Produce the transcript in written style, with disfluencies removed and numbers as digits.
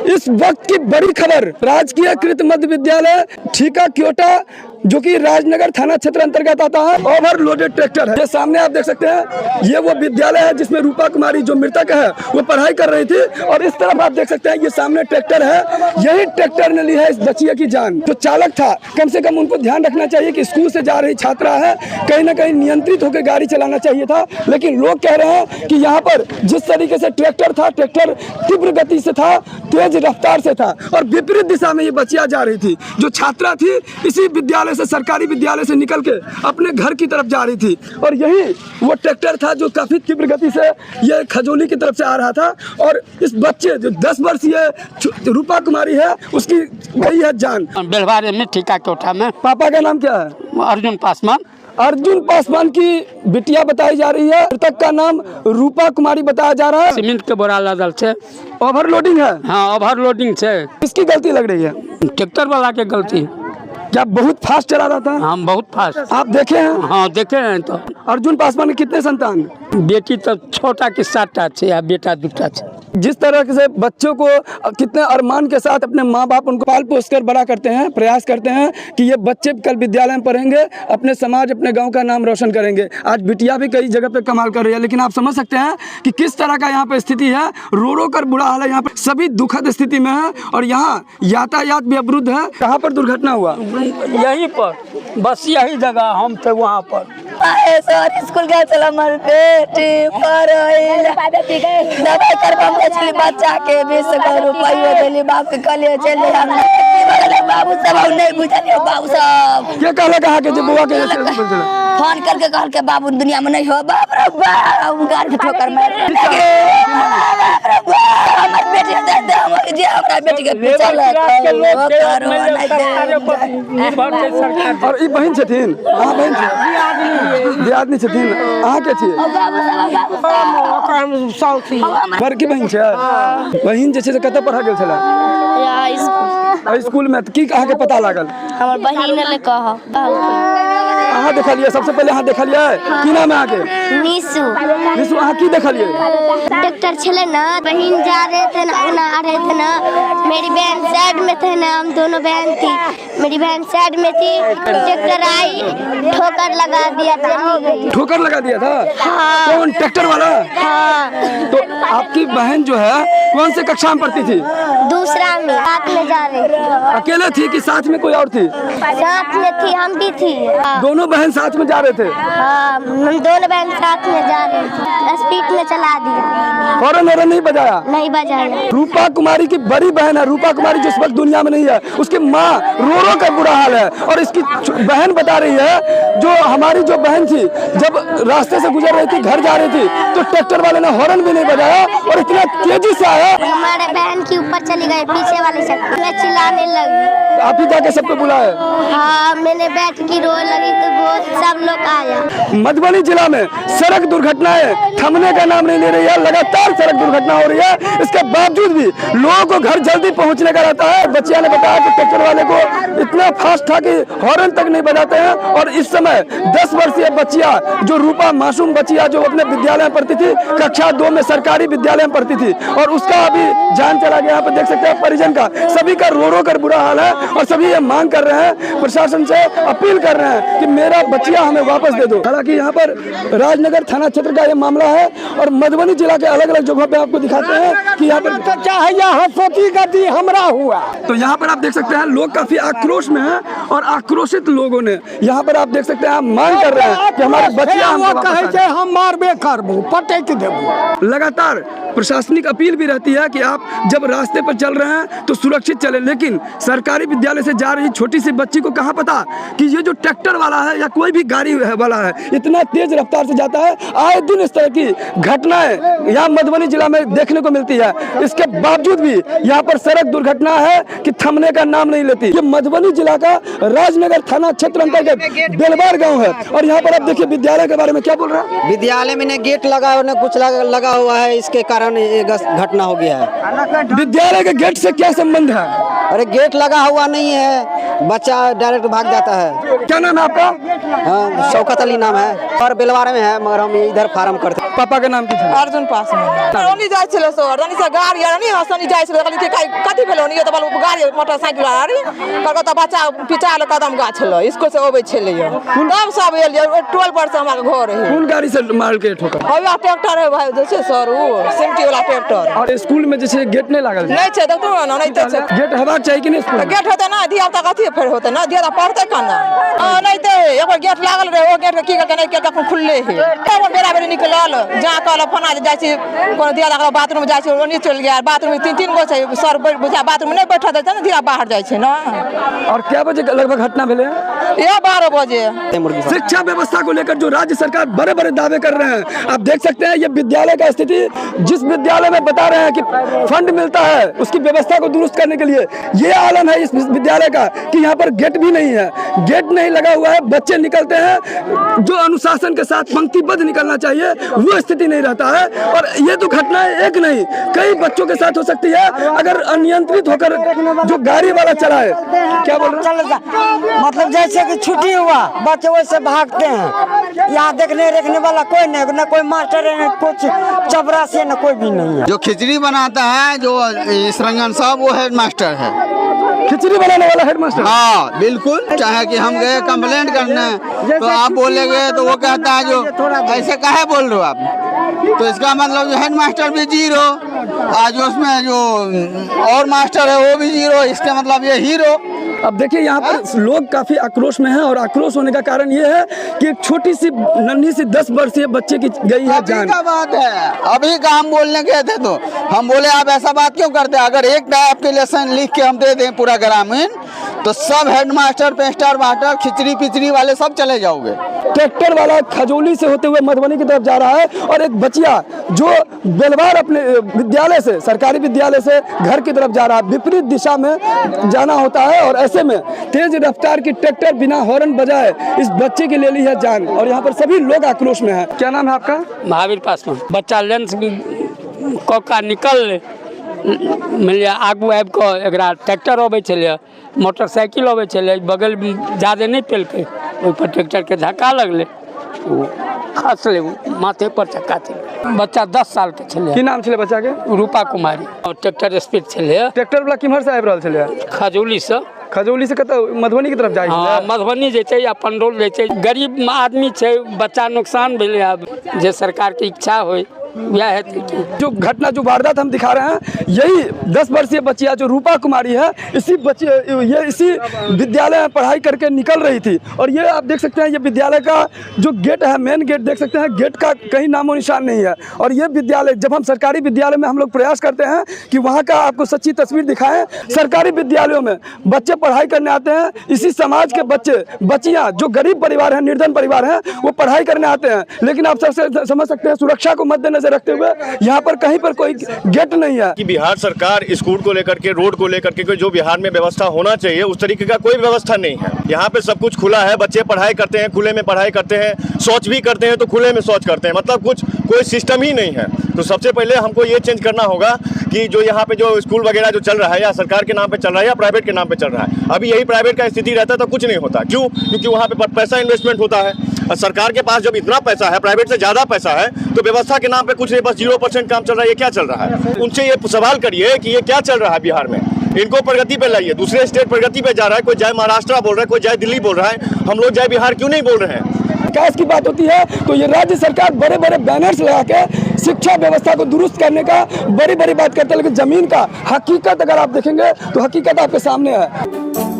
इस वक्त की बड़ी खबर, राजकीय कृत मध्य विद्यालय ठीका क्योटा, जो कि राजनगर थाना क्षेत्र अंतर्गत आता है, ओवरलोडेड ट्रैक्टर है। ये सामने आप देख सकते हैं, ये वो विद्यालय है जिसमें रूपा कुमारी जो मृतक है वो पढ़ाई कर रही थी। और इस तरफ आप देख सकते हैं, ये सामने ट्रैक्टर है, यही ट्रैक्टर ने ली है इस बच्चिया की जान। जो चालक था, कम से कम उनको ध्यान रखना चाहिए कि स्कूल से जा रही छात्रा है, कहीं ना कहीं नियंत्रित होकर गाड़ी चलाना चाहिए था। लेकिन लोग कह रहे हैं कि यहाँ पर जिस तरीके से ट्रैक्टर था, ट्रैक्टर तीव्र गति से था, तेज रफ्तार से था और विपरीत दिशा में ये बच्चियाँ जा रही थी। जो छात्रा थी, इसी विद्यालय से, सरकारी विद्यालय से निकल के अपने घर की तरफ जा रही थी और यही वो ट्रैक्टर था जो काफ़ी तीव्र गति से ये खजौली की तरफ से आ रहा था और इस बच्चे जो 10 वर्षीय रूपा कुमारी है, उसकी गई है जान। बेलवारे में, ठीका कोठा में। पापा का नाम क्या है? अर्जुन पासवान। अर्जुन पासवान की बिटिया बताई जा रही है। मृतक का नाम रूपा कुमारी बताया जा रहा है। सीमेंट के बोरा लदल छै। ओवरलोडिंग है? हाँ, ओवरलोडिंग छै। किसकी गलती लग रही है? ट्रैक्टर वाला के गलती। क्या बहुत फास्ट चला रहा था? हम बहुत फास्ट। आप देखे हैं? हाँ, देखे हैं तो। अर्जुन पासवान के कितने संतान? बेटी तो छोटा के सातटा छै आ बेटा दूटा छै। जिस तरह से बच्चों को कितने अरमान के साथ अपने माँ बाप उनको पाल पोस कर बड़ा करते हैं, प्रयास करते हैं कि ये बच्चे कल विद्यालय में पढ़ेंगे, अपने समाज, अपने गांव का नाम रोशन करेंगे। आज बिटिया भी कई जगह पे कमाल कर रही है, लेकिन आप समझ सकते हैं कि किस तरह का यहाँ पे स्थिति है। रो रो कर बुरा हाल है। यहाँ पर सभी दुखद स्थिति में है और यहाँ यातायात भी अवरुद्ध है। कहाँ पर दुर्घटना हुआ? यहीं पर, बस यही जगह, हम थे वहाँ पर। आए सर, स्कूल गए चल, हमर बेटी पढ़ै दवाई करबा छली बच्चा के, 20 गो रुपयो देली बाप के, कहलिए चल जा। हमरा बाबू सब हम नहीं बुझलिए बाबू सब। के कहलक अहाँके जे बौआ के? फोन करके कहल के बाबू दुनिया में नहीं हो। बाप रे बाप, गाड़ी के ठोकर मार, बाप रे बाप, हमर बेटी दे दे, हमर जे हमरा बेटी के पीछा के लोग करो नहीं सरकारे दे। पर निर्भर छै सरकार। और ई बहिन छथिन? अहाँ बहिन छी? दियादनी छथिन। अहाँ के छियै? बाबू सब, बाबू सब। बड़की बहिन छै। बहिन जे छै से कतऽ पढ़ऽ गेल छलै? स्कूल। स्कूल में। तऽ की अहाँके पता लागल? हमर बहिन एलै कहलकै। अहाँ देखलियै? सबसे पहिले अहाँ देखलियै? की नाम है अहाँके? निशु। निशु, अहाँ की देखलियै? ट्रैक्टर छले ना, बहन जा रहे थे ना, अपना आ रहे थे ना, मेरी बहन साइड में थे ना, हम दोनों बहन थी, मेरी बहन साइड में थी, ट्रैक्टर आई, ठोकर लगा दिया, चली गई। ठोकर लगा दिया था? हाँ। कौन, ट्रैक्टर वाला? हाँ। तो आपकी बहन जो है, कौन से कक्षा में पढ़ती थी? दूसरा में, साथ में जा रही थी। अकेले थी कि साथ में कोई और थी? साथ में थी, हम भी थी, हाँ। दोनों बहन साथ में जा रहे थे? हाँ, हम दोनों बहन साथ में जा रहे थे, स्पीड में चला दिया। हॉर्न वॉर्न नहीं बजाया? नहीं बजाया। रूपा कुमारी की बड़ी बहन है। रूपा कुमारी जिस वक्त दुनिया में नहीं है, उसकी माँ रो रो कर बुरा हाल है और इसकी बहन बता रही है, जो हमारी जो बहन थी, जब रास्ते से गुजर रही थी, घर जा रही थी, तो ट्रैक्टर वाले ने हॉर्न भी नहीं बजाया और इतना तेजी से आया। हमारे बहन के ऊपर चली गई, पीछे वाले से। मैं चिल्लाने लगी। आप ही जाके सबको बुलाए? हाँ, मैंने बैठ की रो लगी तो बहुत सब लोग आया। मधुबनी जिला में सड़क दुर्घटनाएं थमने का नाम नहीं ले रही है। लगातार सड़क दुर्घटना हो रही है। इसके बावजूद भी लोगों को घर जल्दी पहुंचने का रहता है। बच्चिया ने बताया कि ट्रैक्टर वाले को इतना फास्ट था कि हॉर्न तक नहीं बजाते हैं और इस समय 10 वर्षीय बच्चिया जो रूपा, मासूम बच्चिया, जो अपने विद्यालय में पढ़ती थी, कक्षा 2 में, सरकारी विद्यालय में पढ़ती थी और उसका अभी जान चला गया। यहाँ पर देख सकते हैं, परिजन का सभी का रो रो कर बुरा हाल है और सभी ये मांग कर रहे हैं, प्रशासन से अपील कर रहे हैं कि मेरा बच्चिया हमें वापस दे दो। हालांकि यहाँ पर राजनगर थाना क्षेत्र का ये मामला है और मधुबनी जिला के अलग अलग जगहों पे आपको दिखाते हैं कि यहाँ पर तऽ चाहैया हसोती गति हमरा हुआ। तो यहाँ पर आप देख सकते हैं, लोग काफी आक्रोश में हैं और आक्रोशित लोगों ने यहाँ पर आप देख सकते हैं, मांग कर रहे हैं कि हमारे बच्चिया हमको ओ वापस कहै आ छै हम मारबे करबू, पटकि देबू। लगातार प्रशासनिक अपील भी रहती है कि आप जब रास्ते पर चल रहे हैं तो सुरक्षित चले, लेकिन सरकारी विद्यालय से जा रही छोटी सी बच्ची को कहाँ पता कि ये जो ट्रैक्टर वाला है या कोई भी गाड़ी वाला है, इतना तेज रफ्तार से जाता है। आए दिन इस तरह की घटनाएं यहाँ मधुबनी जिला में देखने को मिलती है। इसके बावजूद भी यहाँ पर सड़क दुर्घटना है कि थमने का नाम नहीं लेती। ये मधुबनी जिला का राजनगर थाना क्षेत्र अंतर्गत बेलवार गाँव है और यहाँ पर आप देखिए, विद्यालय के बारे में क्या बोल रहे हैं? विद्यालय में न गेट लगा हुआ, न कुछ लगा हुआ है, इसके कारण ये घटना हो गया है। विद्यालय के गेट से क्या संबंध है? अरे गेट लगा हुआ नहीं है, बच्चा डायरेक्ट भाग जाता है। क्या नाम है आपका? हाँ, शौकत अली नाम है और बेलवाड़ा में है, मगर हम इधर फार्म करते हैं। पापा के नाम की छलै? अर्जुन पासवान। ओनी जाइ छलै सर, ओनी से गाड़ी आर नहीं हसनी जाइ छलै, कहलियै कि कथी भेलै ओनी, तऽ बोलू गाड़ी मोटरसाइकिल आर कहलकै, तऽ बच्चा पिचा कदम गाछ छलै, स्कूल से अबै छलै, तब सब एलियै टोल पर से हमरा घर है। कोन गाड़ी से मारल के ठोकर? हौवा ट्रैक्टर है भाई, जे छै सर ओ सिमटी वाला ट्रैक्टर। और स्कूल में जे छै गेट नहि लागल छै? नहि छै, देखू ने, नहि तऽ छै। गेट हेबाक चाही कि नहि स्कूल में? गेट हेतै ना धिया पुता कथी फेर होतै ना, धिया पुता पढ़तै केना? हँ नहि तऽ एगो गेट लागल रहै, ओ गेट के की केलकै नहि केलकै, एखन खुलले है। तब बेरा बेरी निकलल, जा कहल फना जे जाइ छी कोनो धिया पुता बाथरूम जाइ छी, ओनी चलि गेल, बाथरूम में तीन तीन गो छै सर, बुझा बाथरूम नहि बैठल दै छै ने, धिया बाहर जाइ छै ना। और क्या बजे लगभग घटना भेलै? इएह 12 बजे। शिक्षा व्यवस्था को लेकर जो राज्य सरकार बड़े बड़े दावे कर रहे हैं, आप देख सकते हैं ये विद्यालय का स्थिति, जिस विद्यालय में बता रहे हैं कि फंड मिलता है उसकी व्यवस्था को दुरुस्त करने के लिए, ये आलम है इस विद्यालय का कि यहाँ पर गेट भी नहीं है, गेट नहीं लगा हुआ है, बच्चे निकलते हैं जो अनुशासन के साथ पंक्तिबद्ध निकलना चाहिए वो स्थिति नहीं रहता है। और ये तो घटना एक नहीं कई बच्चों के साथ हो सकती है अगर अनियंत्रित होकर जो गाड़ी वाला चलाए। क्या बोल रहे हैं? मतलब जैसे कि छुट्टी हुआ बच्चे वैसे भागते हैं, यहाँ देखने रखने वाला कोई नहीं, न कोई मास्टर है, न कुछ चपरासी है, न कोई भी नहीं है। जो खिचड़ी बनाता है जो रंजन साहब, वो हेड मास्टर है। खिचड़ी बनाने वाला हेड मास्टर? हाँ बिल्कुल। चाहे कि हम गए कंप्लेंट करने तो आप बोलेंगे तो वो कहता है जो ऐसे काहे बोल रहे हो आप, तो इसका मतलब जो हेड मास्टर भी जीरो, आज उसमें जो और मास्टर है वो भी जीरो, इसका मतलब ये हीरो। अब देखिए यहाँ पर लोग काफ़ी आक्रोश में हैं और आक्रोश होने का कारण ये है कि एक छोटी सी नन्ही सी 10 वर्षीय बच्चे की गई है जान। अभी का बात है, अभी का हम बोलने गए थे तो हम बोले आप ऐसा बात क्यों करते हैं, अगर एक एप्लीकेशन लिख के हम दे दें पूरा ग्रामीण तो सब हेड मास्टर पेस्टर मास्टर खिचड़ी पिचड़ी वाले सब चले जाओगे। ट्रैक्टर वाला खजौली से होते हुए मधुबनी की तरफ जा रहा है और एक बचिया जो बेलवार अपने विद्यालय से, सरकारी विद्यालय से घर की तरफ जा रहा है, विपरीत दिशा में जाना होता है और ऐसे में तेज रफ्तार की ट्रैक्टर बिना हॉर्न बजाए इस बच्चे की ले ली है जान। और यहाँ पर सभी लोग आक्रोश में हैं। क्या नाम है आपका? महावीर पासवान। बच्चा लेंस कऽ निकल मानि आगू आबि कऽ एकरा ट्रैक्टर अबै छलै, मोटरसाइकिल अबै छलै, बगल जादे नहि पेलकै, ओहिपर ट्रैक्टरके धक्का लगलै, ओ खसलै, माथे पर चक्का छलै। बच्चा 10 साल के छलै। की नाम छलै बच्चा के? रूपा कुमारी। और ट्रैक्टर स्पीड छलै। ट्रैक्टर वाला किम्हर से आबि रहल छलै? खजौली से। खजौली से कतऽ? मधुबनी की तरफ जाइ? हाँ मधुबनी जैते या पंडौल जैते। गरीब आदमी छै, बच्चा नुकसान भेलै। आब जे सरकारके इच्छा होइ वह है। जो घटना जो वारदात हम दिखा रहे हैं, यही 10 वर्षीय बच्चिया जो रूपा कुमारी है, इसी बच्ची ये इसी विद्यालय में पढ़ाई करके निकल रही थी। और ये आप देख सकते हैं ये विद्यालय का जो गेट है, मेन गेट देख सकते हैं, गेट का कहीं नामो निशान नहीं है। और ये विद्यालय, जब हम सरकारी विद्यालय में हम लोग प्रयास करते हैं कि वहाँ का आपको सच्ची तस्वीर दिखाएँ, सरकारी विद्यालयों में बच्चे पढ़ाई करने आते हैं, इसी समाज के बच्चे बच्चियाँ जो गरीब परिवार हैं, निर्धन परिवार हैं, वो पढ़ाई करने आते हैं। लेकिन आप सबसे समझ सकते हैं सुरक्षा को मद्देनजर रखते हुए यहाँ पर कहीं पर कोई गेट नहीं है। कि बिहार सरकार स्कूल को लेकर के, रोड को लेकर के जो बिहार में व्यवस्था होना चाहिए उस तरीके का कोई व्यवस्था नहीं है। यहाँ पे सब कुछ खुला है, बच्चे पढ़ाई करते हैं, खुले में पढ़ाई करते हैं, शौच भी करते हैं तो खुले में शौच करते हैं, मतलब कुछ कोई सिस्टम ही नहीं है। तो सबसे पहले हमको ये चेंज करना होगा कि जो यहाँ पे जो स्कूल वगैरह जो चल रहा है, या सरकार के नाम पे चल रहा है या प्राइवेट के नाम पे चल रहा है, अभी यही प्राइवेट का स्थिति रहता है तो कुछ नहीं होता। क्यों? क्योंकि वहाँ पे पैसा इन्वेस्टमेंट होता है और सरकार के पास जब इतना पैसा है, प्राइवेट से ज़्यादा पैसा है, तो व्यवस्था के नाम पे कुछ नहीं, बस 0% काम चल रहा है। ये क्या चल रहा है? उनसे ये सवाल करिए कि ये क्या चल रहा है बिहार में। इनको प्रगति पे लाइए। दूसरे स्टेट प्रगति पे जा रहा है, कोई जय महाराष्ट्र बोल रहा है, कोई जय दिल्ली बोल रहा है, हम लोग जय बिहार क्यों नहीं बोल रहे हैं? विकास की बात होती है तो ये राज्य सरकार बड़े बड़े बैनर्स लगा के शिक्षा व्यवस्था को दुरुस्त करने का बड़ी बड़ी बात करते हैं, लेकिन जमीन का हकीकत अगर आप देखेंगे तो हकीकत आपके सामने है।